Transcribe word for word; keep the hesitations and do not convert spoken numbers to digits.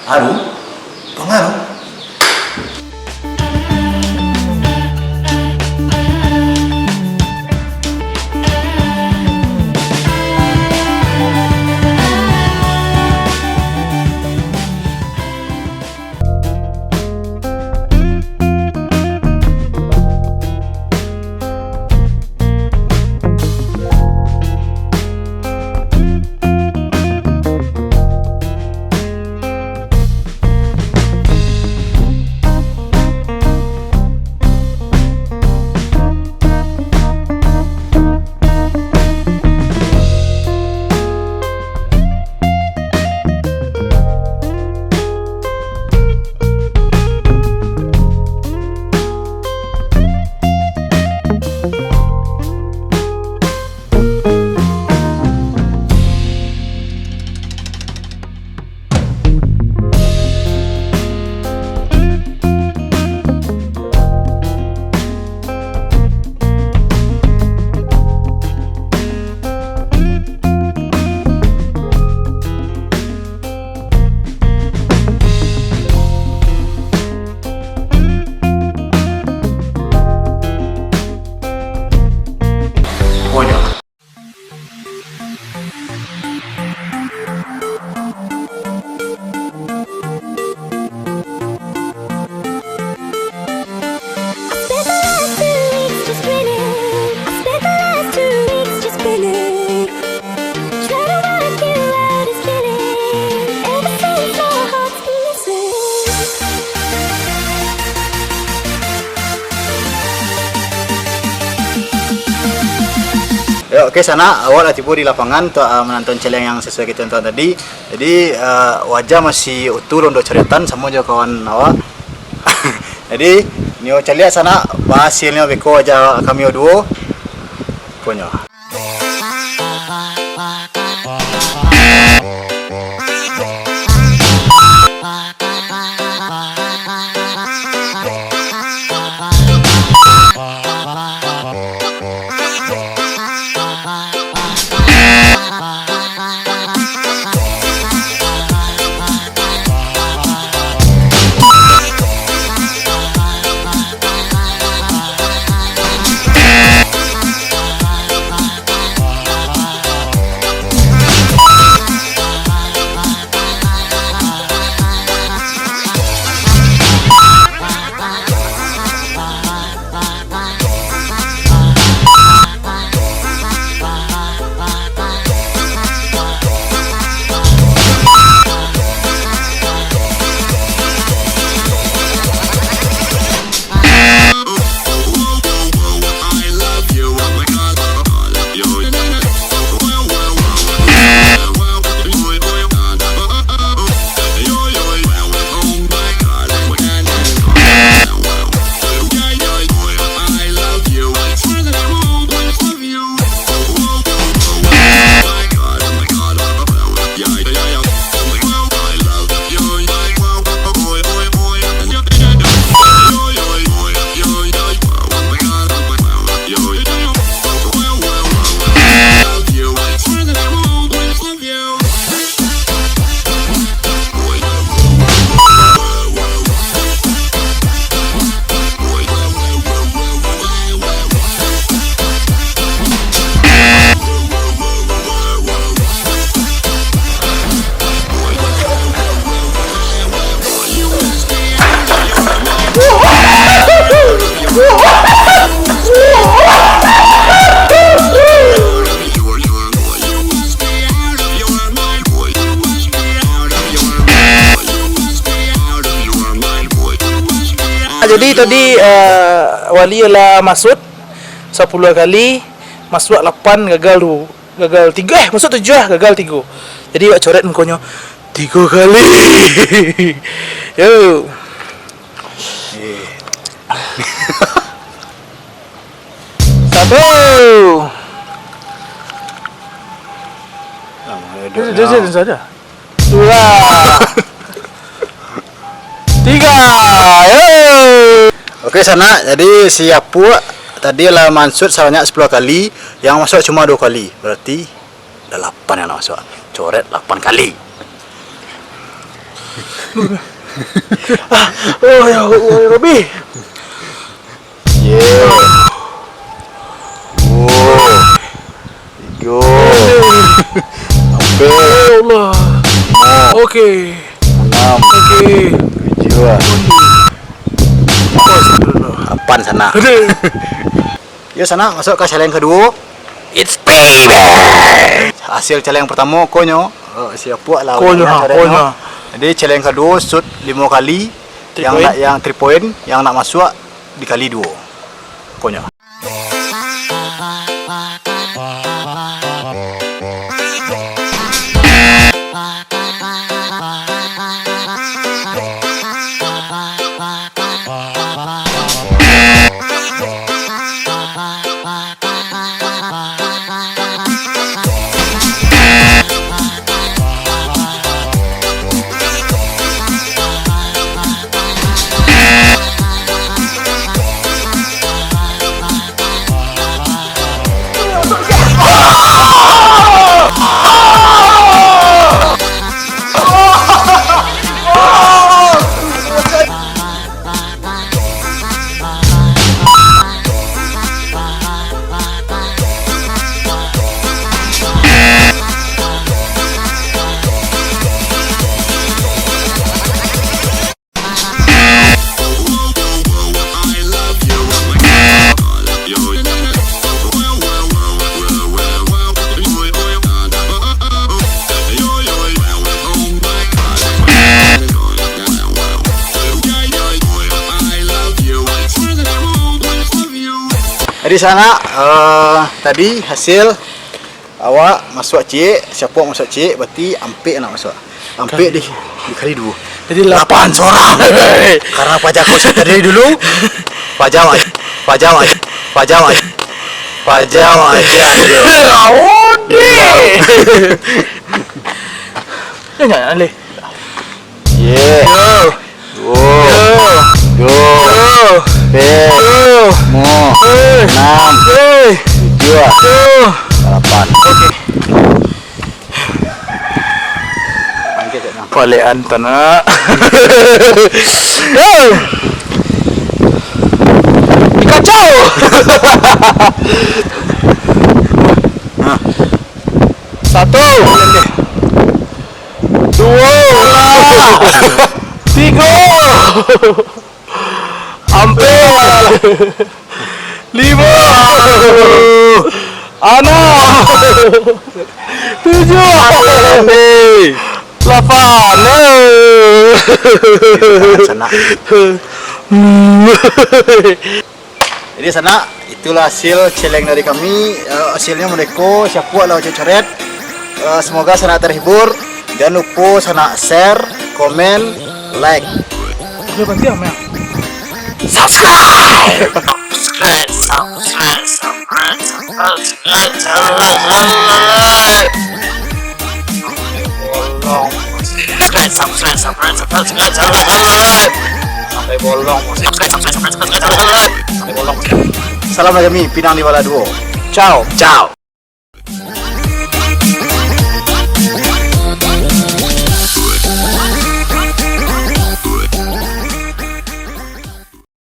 Aduh, pangaruh. I spent the last two weeks just grinning. I spent the last two weeks just grinning. Try to work you out is killing. Ever since my heart's been missing. Yo, oke, sanak, awak lah tibo di lapangan untuk, ah, manantuan celeng yang sasuai kito tantuan tadi. Jadi, ah, waja masih utuh, rondo coretan samo jo kawan awak. Jadi, nio caliak sanak, bahasilnyo beko waja kami duo. Konyo. Jadi tadi, eh, Wali lah masuak sapuluah kali, masuak lapan, gagal du-, gagal tigo, eh, masuak tujuah, gagal tigo. Jadi awak coret mukonyo tigo kali. Yo. Satu. Dia, dia, dia, dia saja. Dua. Tiga. Yo. Oke, sanak. Jadi, si Apuak tadi lah mansuak sabanyak sapuluah kali, yang masuak cuma duo kali. Berarti dalapan yang nak masuak. Coret lapan kali. Ah, oh ya Allah, ya Rabbi. Ye. Duo. Tigo. Ampek. Ya Allah. Limo. Oke. Anam. Oke. Tujuah. Oh, astagfirullah. Lapan sanak. Aduh. Yo, sanak, masuak ka challenge kaduo. It's payback. Hasil challenge partamo, konyo, eh, siapuak lah. Konyo, ha, coretnyo. Konyo. Jadi, challenge kaduo, shoot limo kali. Three point. Yang nak, yang three point, yang nak masuak, dikali duo. Konyo. Jadi sanak, eh, tadi hasil awak masuak ciek, siapuak masuak ciek, berarti ampek nak masuak. Ampek di, dikali duo. Jadi lapan. Lapan sorang. Karena paja ko tadi dulu. Paja awak, paja awak, paja awak, paja awak. Aduh. Ya, ya, ya, leh. Ye. Yo. Duo. Yo. Duo. Yo. Ampek. Yo. Limo. Eh. Anam. Eh. Tujuah. Yo. Lapan. Oke. Palekan tanak. Yo. Dikacau. Nah. Satu. Duo. Tigo. Ampek. Limo. Anam. Tujuah. Lapan. Sanak. Jadi sanak, itulah hasil challenge dari kami. Eh, hasilnyo modeko, siapuak lah Ucok coret. Eh, semoga sanak terhibur. Jangan lupa sanak share, komen, like. Udah berhenti, Am, ya? Subscribe! Subscribe, subscribe, subscribe, subscribe, subscribe. Bolong. Subscribe, subscribe, subscribe, subscribe, subscribe. Sampai bolong. Subscribe, subscribe, subscribe, subscribe, subscribe. Sampai bolong. Salam dari kami, Pinang di Bala Duo. Ciao. Ciao.